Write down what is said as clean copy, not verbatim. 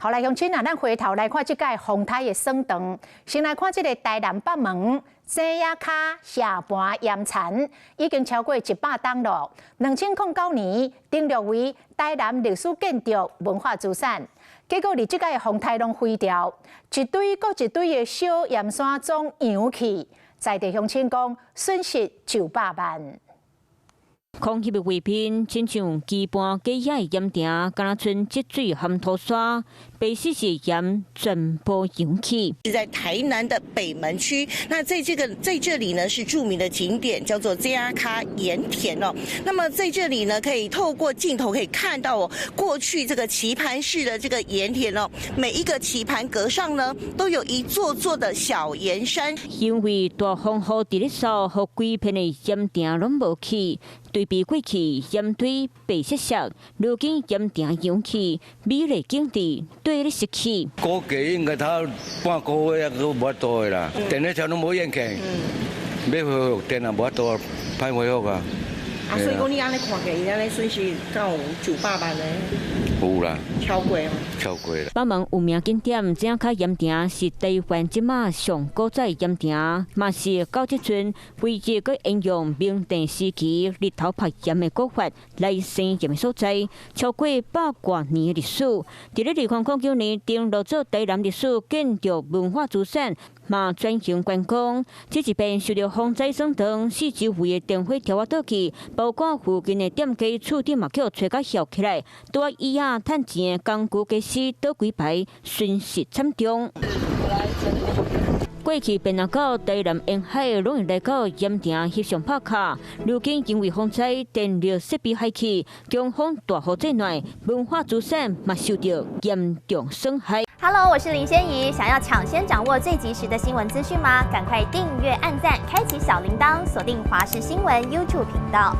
好來，鄉親啊，咱回頭來看這擺風颱的損場，先來看這个台南北門井仔跤下盤鹽田，已經超過100冬咯。2009年登錄為台南歷史建築文化資產，結果佇這擺風颱攏毀掉，一堆閣一堆的小鹽山總揚去，在地鄉親講損失900萬。空翕的畫面，親像棋盤底下的鹽田，敢若賰積水含土沙，白色是鹽全部揚去。是在台南的北門區，那在這裡呢是著名的景點，叫做井仔跤鹽田哦。那麼在這裡呢，可以透過鏡頭可以看到哦，過去這個棋盤式的這個鹽田哦，每一個棋盤格上呢，都有一座座的小鹽山。因為大風雨佇咧掃，予規片的鹽田攏無去。對比過去鹽堆白雪雪，如今鹽田揚去，美麗景致綴咧失去。估計應該頭半個月也閣無法度的啦，電力車攏無用去，欲恢復電也無法度，歹恢復啊。啊，所以講你按呢看起來，伊按呢損失敢有900萬呢？有啦。超過哦。超過啦。北門有名景點井仔跤鹽田是台灣這馬上古早的鹽田，嘛是到這陣唯一閣沿用明鄭時期日頭曝鹽的古法來生鹽的所在，超過百外年的歷史。佇咧2009年登錄做台南歷史建築文化資產，嘛轉型觀光。這一邊受著風災損場，四周圍的電火柱仔倒去，包括附近的店家厝頂嘛予吹甲翹起來，拄仔椅仔趁錢的工具家私倒規排，損失慘重。過去便若到台南沿海，攏會來到鹽田翕相拍卡。如今因為風災，電力設備害去，強風大雨災難，文化資產嘛受著嚴重損害。 Hello，我是林仙怡，想要搶先掌握最及時的新聞資訊嗎？趕快訂閱、按讚、開啟小鈴鐺，鎖定華視新聞 YouTube 頻道。